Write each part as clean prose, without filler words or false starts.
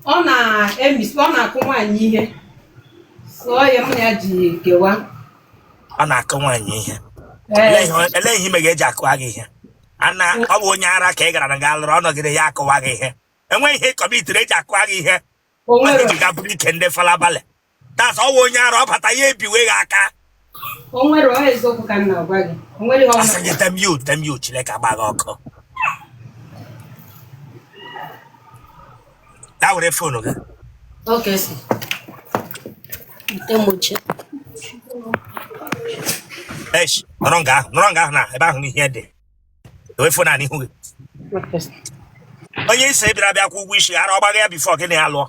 Ọ na-emisi, ọ na-akụ nwaanyị ihe. So ya mụ na ya ji kewa. Ọ na-akụ nwaanyị ihe? Ee. Elee ihe ime ga-eji akụwa gị ihe? Ana ọ bụ onye ara ka ị gara na ga lụrụ, ọ nọgide ya akụwa gị ihe? Enweghị ihe commitiri eji akụwa gị ihe? O nwere. Eji ga buru ike ndị falabalị tas, ọ wụ onye ara, ọ bata ya ebiwe gị aka. O nwere, ọ eziokwu ka m na-agwa gị. O nwere ihe ọ Asị gị damn you, damn you, Chineke agba gị ọkụ. Ya were phone gị. Okay, sir. Bute m oche. Esh, nọrọ nga ahụ, nọrọ nga ahụ na ebe ahụ ihe dị. Dowe phone a n'ihu gị. Okay, sir. Onye isi bịara bịa kwụ ụgwọ isi, ara ọ gbaga ya before gị na ya lụọ?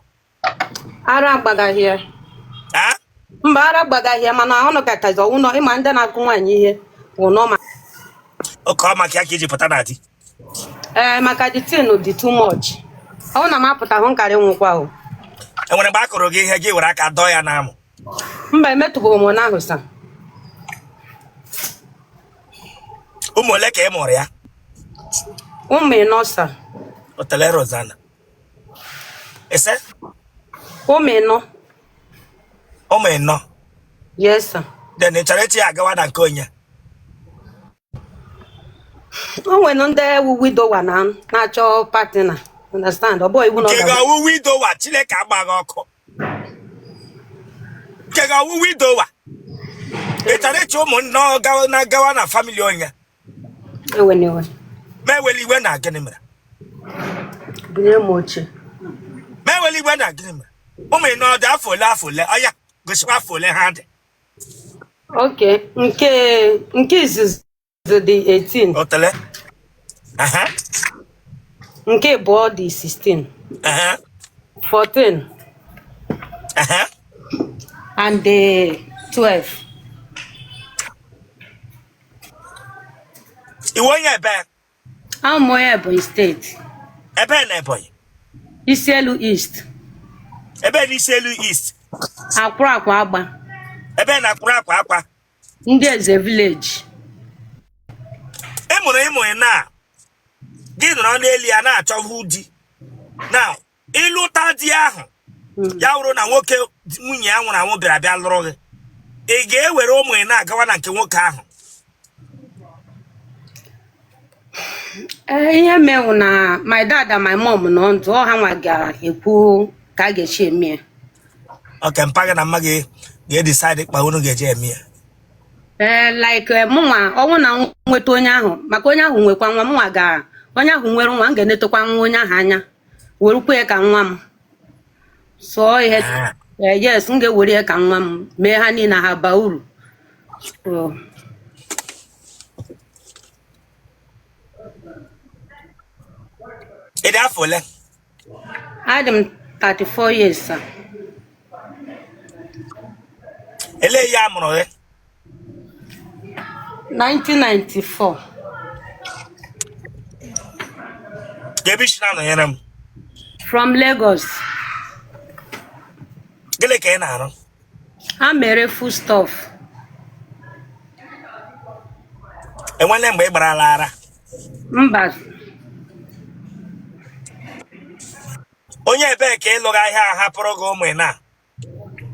Ara agbagaghị ya. Ah? Mba, ara agbagaghị ya, mana ọ nọkọtazi ọwụ nọ ịma ndị na-akụ nwaanyị ihe wụ nọ ma. Oke ọ maka ya ka iji pụta na di? Ee, maka the thing dị too much. Ọ na m apụta hụ nkarị nwụkwa o. Enwere mgbe a kụrụ gị ihe, gị were aka dọọ ya n'amụ? Mba, emetụbeghị m n'ahụ, sir. Ụmụ ole ka ị mụrụ ya? Ụmụ 4, sir. Otele Rosanna. Ise? Ụmụ 4. Ụmụ 4? Yes, sir. Then ị chọrọ ịchị ya agawa na nke onye? O nwere ndị wụ widower na na-achọ partner, understand? Ọ bụghị iwu na ọ Nke ga gị ọwụ widower, Chineke agba gị ọkụ. Nke gị ọwụ widower, ị chọrọ ịchị ụmụ nnọọ gawa na gawa na family onye? Ewena iwe. Ma ewela iwe na gịnị mere? Bunye m oche. Ma ewela iwe na gịnị mere? Ụmụ 4 dị afọ ole, afọ ole? Ọya, gosikwa afọ ole ha dị. Okay, nke izizi dị 18. Otele. Aha. Nke abụọ dị 16. Aha. 14. Aha. And 12. Ị wụ onye ebe? Awụ m onye Ebonyi State. Ebe na Ebonyi? Isielu East. Ebe na Isielu East? Akwụrụ akwa agba. Ebe na Akwụrụ akwa akwa? Ndị Eze Village. Ị mụrụ ụmụ na gị nọrọ n'elu ya na-achọhụ di na ịlụta di ahụ, ya wụrụ na nwoke nwunye ya nwụrụ anwụ bịara bịa lụrụ gị, ị ga-ewere ụmụ ị na-agawa na nke nwoke ahụ? Ee, ihe mewu na my dad and my mom nọ ndụ, ọ ha nwa ga-ekwu ka a ga-esi eme ya. Okay, mpa gị na mma gị ga-edecide kpa unu ga-eji eme ya. Ee, like mụnwa, ọnwụ na nweta onye ahụ, maka onye ahụ nwekwa nwa, mụnwa ga onye ahụ nwere nwa, m ga-enetekwa nwa onye ahụ anya, werukwa ya ka nwa m. So ihe Ah. Ee, yes, m ga-ewere ya ka nwa m, mee ha niile ha baa uru. So, Ị dị afọ ole? Adị m 34 years, sir. Elee ihe a mụrụ gị? 1994. Ka ebe i si na-anọnyere m? From Lagos. Gịnị ka ị na-arụ? Ana m ere foodstuff. Enwele mgbe ị gbarala ara? Mba. Onye ebee ka ị lụga ihe a hapụrụ gị ụmụ ị na?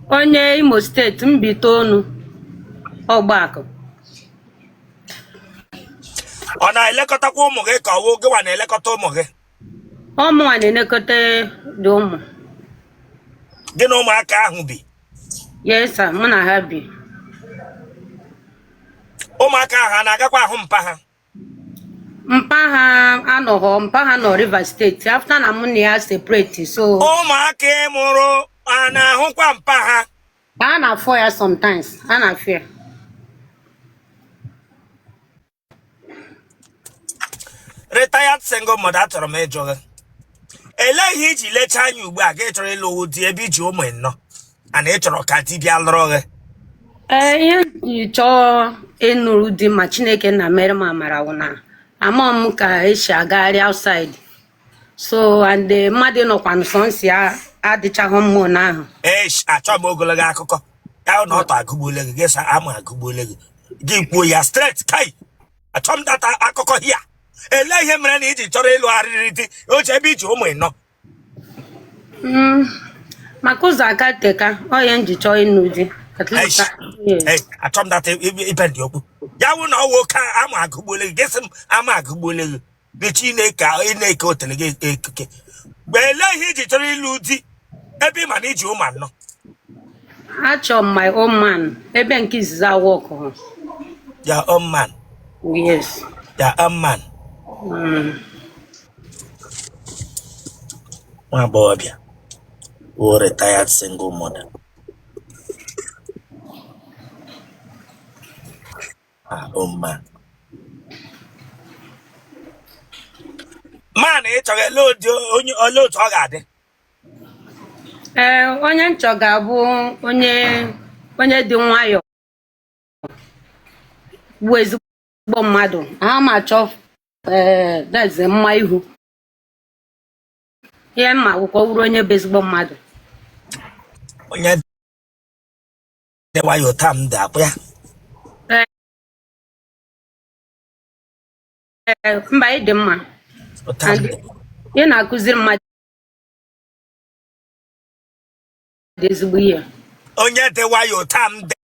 Onye Imo State, Mbaitoli, Ọgbakụ. Ọ na-elekọtakwa ụmụ gị ka ọ wụ gịwa na-elekọta ụmụ gị? Ọ mụnwa na-elekọta dị ụmụ. Gị na ụmụaka ahụ bi? Yes sir, mụ na ha bi. Ụmụaka ahụ a na-agakwa ahụ mpa ha? Mpa ha anọghọ, mpa ha nọ Rivers State after na mụ na ya separate, so Ụmụaka ị mụrụ a na-ahụkwa mpa ha? A na-afụ ya sometimes, a na-afụ ya. Retired single mother, achọrọ m ịjụ gị, elee ihe iji lechaa anya ugbu a gị chọrọ ịlụ di ebe i ji ụmụ ịnọ ana ị chọrọ ka di bịa lụrụ gị? Ee, ihe m ji chọọ ịnụrụ di ma Chineke na mere m amara wụ na ama m ka esi agagharị outside, so and mmadụ nọkwanụ sọnsọ ya adịchaghị mma n'ahụ. Ee, achọ m ogologo akụkọ ya na ọtọ agụgbuole gị, gị sa ama agụgbuole gị, gị kwuo ya straight. Kai, achọ m data akụkọ hia. Elee ihe mere na iji chọrọ ịlụgharịrị di oche ebe i ji ụmụ ịnọ? Maka ụzọ aka teka, ọ ya m ji chọọ ịnụ di. At least, yes. Ei, achọ m data ibe ndị okwu ya wụ na ọ wụ oke amụ agụgbuole gị, gị sị m amụ agụgbuole gị gị Chineke ị na-eke otele gị ekike mgbe elee ihe iji chọrọ ịlụ di ebe ị ma na iji ụmụ anọ? Achọ m my own man ebe nke izizi awọkụ hụ. Your own man? Yes. Your own man. Nwa agbọghọbịa wụ retired single mother, her own man. Man ị chọrọ, ele ụdị onye, olee otu ọ ga-adị? Ee, onye m chọ ga-abụ onye dị nwayọọ, bụ ezigbo mmadụ. Ha ma chọọ, ee, that's mma ihu ihe mma akwụkwọ wuru onye bụ ezigbo mmadụ. Onye dị nwayọọ taa m dị akpụ ya. Ee, mba, ị dị mma. Taa m dị. Ị na-akụziri mmadụ ezigbo ihe. Onye dị nwayọọ taa m dị.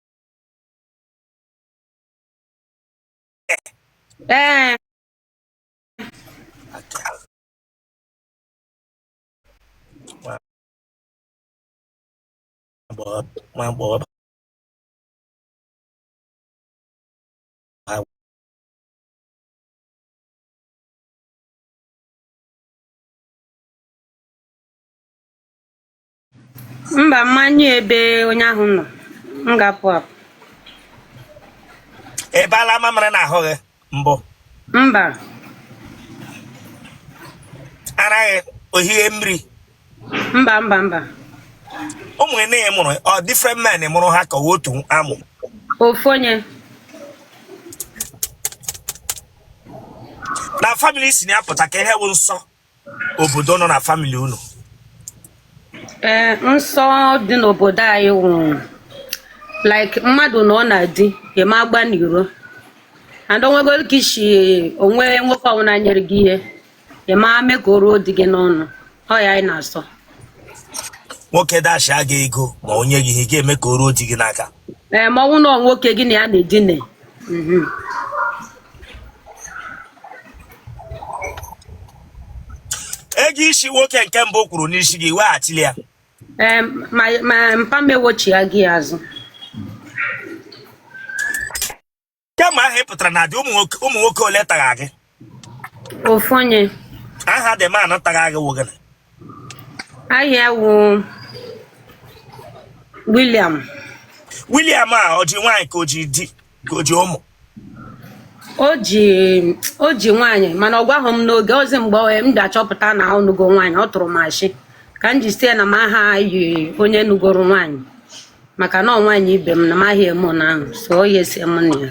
Ee. Nwa agbọghọ Mba, mmanya ebe onye ahụ nọ, m ga-apụ apụ. Ị baala mamịrị n'ahụ gị mbụ? Mba. Ara gị ohie mmiri? Mba, mba, mba. Ụmụ gị niile mụrụ, ọ different men mụrụ ha ka ọ otu amụ? Ofu onye. Na family si na ya pụta, ka ihe bụ nsọ obodo nọ na family unu? Ee, nsọ dị n'obodo anyị wụ like mmadụ nọ na di eme agba n'iro, and onwegoro ka isi onwe nwoke ọbụla nyere gị ihe eme ame ka o ruo di gị n'ọnụ, ọ ya anyị na-asọ. Nwoke dashia gị ego ma o nye gị ihe, ị ga-eme ka o ruo di gị n'aka? Ee, ma ọ wụ na ọ nwoke gị na ya na-edine. Ego isi nwoke nke mbụ kwuru n'isi gị, weghachili ya? Ee, ma mpa m ewochia gị azụ. Kemgbe ahụ ị pụtara na di, ụmụ nwoke ole tagha gị? Ofu onye. Aha the man tagha gị wụ gịnị? Aha ya wụ William. William a, o ji nwaanyị ka o ji di ka o ji ụmụ? O ji nwaanyị, mana ọ gwaghị m n'oge ozi. Mgbe m ga-achọpụta na ọ nụgo nwaanyị, ọ tụrụ m ashị ka m ji site na m aha yi onye nụgoro nwaanyị, maka na ọ nwaanyị ibe m na m ahịa eme na ahụ so ọ ya esi m na ya.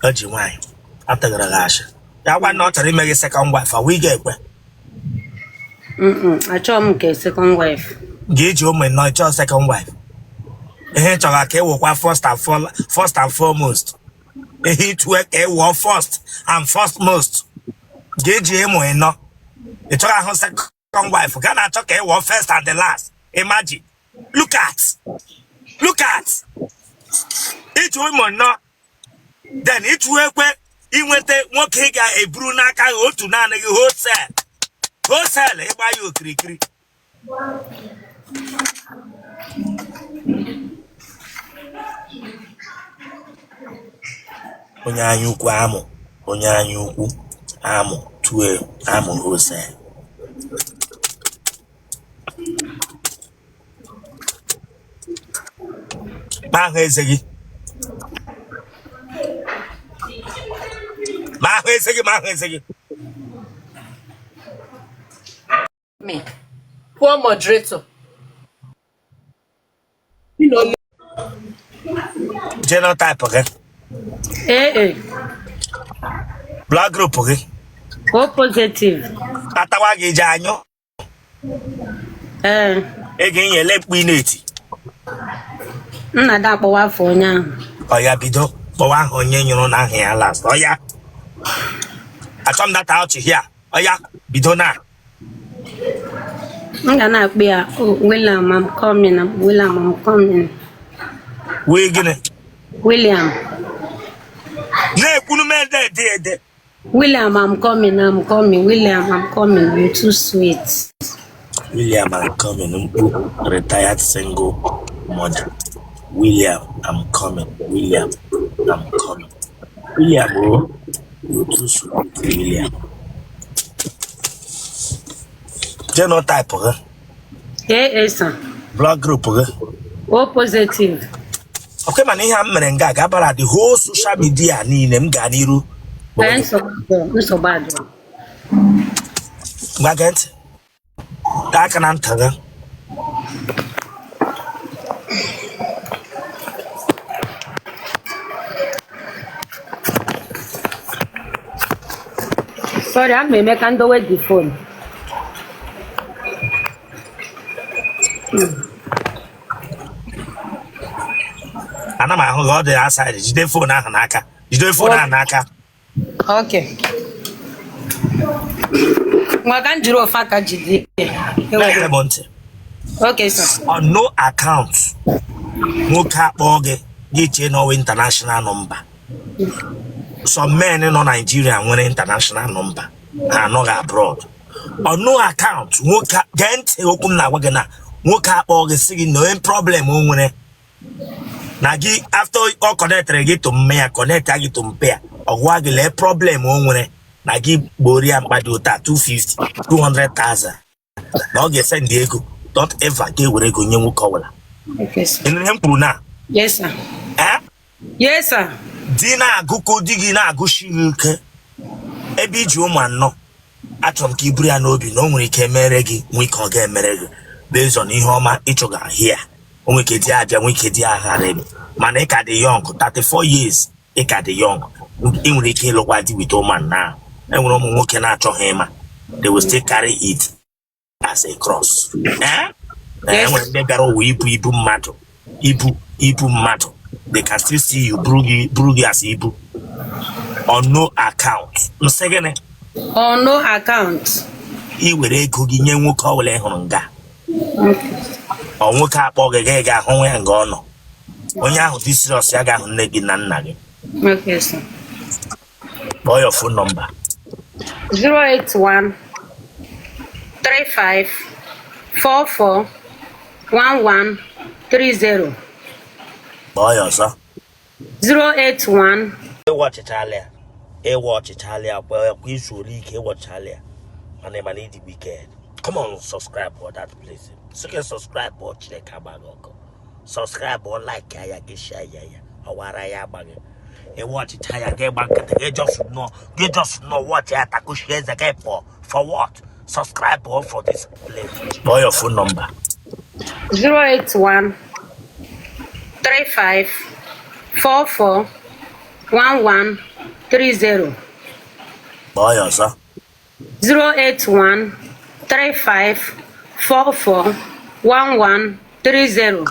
O ji nwaanyị, atụghịrị gị ashị, ya gwa na ọ chọrọ ime gị second wife, ọ wụ ị ga-ekwe? Achọghị m nke second wife. Ga-eji ụmụ ịnọ chọọ second wife? Ihe ị chọrọ ka ị wụkwa first and foremost, ihe ịtụe ka ị wụọ first and first most. Ga-eji ịmụ ịnọ, ị chọrọ ahụ second wife, ga na-achọ ka ị wụọ first and the last. Imagine, look at, look at, iji ụmụ ịnọ, then ịtụ ekwe inweta nwoke ị ga-eburu n'aka gị otu naanị gị, wholesale, wholesale, ịgba ya okirikiri. Onye anya ukwu amụ, onye anya ukwu amụ tue amụ wholesale. Ma ahụ eze gị, ma ahụ eze gị, ma ahụ eze gị. Me. Poor moderator. Genotype gị? AA. Blood group gị? O positive. Atawa gị ji anyụ? Ee. Ị ga-enye ele mkpu ị na-eti? M na-ada akpọwa afọ onye ahụ. Ọ ya bido. Kpọwa aha onye nyụrụ n'aha ya last. Ọya, achọ m data ọchị hia. Ọya, bido na. M ga na-akpọ ya, "Oh, William, I'm coming. William, I'm coming." Wee gịnị? William. Na-ekwunu m ede ede ede. William, I'm coming, I'm coming. William, I'm coming. You're too sweet. William, I'm coming. Mkpu retired single mother. William, I'm coming. William, I'm coming. William, oh, you're too sweet, William. Genotype gị? AA, sir. Blood group gị? O positive. Okay, mana ihe a m mere nga ga-abara the whole social media niile m gaa n'iru. Ee, nsogbu adịrọ. Gwa, gee ntị. Taa aka na ntị gị. Sorry, ana m eme ka m dowe the phone. Ana m ahụ gị, ọ dị aside. Jide phone ahụ n'aka, jide phone ahụ n'aka. Okay. Ngwa, ka m jiri ofe aka jide ya. Na-ege m ntị. Okay, sir. On no account, nwoke akpọọ gị, gị chee na ọwa international number. Some men nọ Nigeria nwere international number, ha anọghị abroad. On no account, nwoke, gee ntị okwu m na-agwa gị, na nwoke akpọọ gị sị gị na onye problem o nwere na gị, after ọ connectịrị gị to mme ya, connect gị to mpe ya, ọ gwa gị lee problem o nwere na gị gboro ya mkpa dị ụta 250 200,000 na ọ ga-esendị ego, don't ever ga-ewere ego nye nwoke ọbụla. Okay, sir. Ị nụrụ ihe m kwuru na? Yes, sir. Eh? Yes, sir. Di na-agụkọ di gị na-agụsi gị ike ebe iji ụmụ anọ, achọrọ m ka i buru ya n'obi na o nwere ike mere gị, nwee ike ọ ga-emere gị based on ihe ọma ịchọga hia. O nwere ike di abịa, nwee ike di aghara ebe, mana ị ka dị young, 34 years, ị ka dị young, ị nwere ike ịlụkwa di with ụmụ anọ ahụ. Enwere ụmụ nwoke na-achọghị ịma, they will still carry it as a cross, eh? Yes. Enwere ndị bịara ụwa ibu ibu mmadụ, ibu ibu mmadụ. They can still see you, buru gị, buru gị as ibu. On no account, m sị gịnị? On no account. I were ego gị nye nwoke ọbụla ị hụrụ nga, Okay. ọ nwoke akpọ gị, gị ga-ahụ ya nga ọ nọ, onye ahụ dị serious, ya ga-ahụ nne gị na nna gị. Okay, sir. Kpọọ your phone number. 081 35 44 11 30. Kpọọ ya ọzọ. 081. Ịwa ọchịchala ya, ịwa ọchịchala ya kwa kwa izu ole ike ịwọchala ya, mana ịma na ịdị wicked. Come on, subscribe for that place. Sị subscribe ọ, Chineke agbaghị ọkụ. Subscribe ọ, like ya, gị share ya, ya ọwara ya agbaghị. Ịwa ọchịcha ya, gị gba nkịtị, gị just nọ, gị just nọ watch ya, takushi eze gị pụọ. For what? Subscribe ọ for this place. Kpọọ your phone number. 081 35 44 11 30. Kpọọ ya ọzọ. 081 35 44 11 30.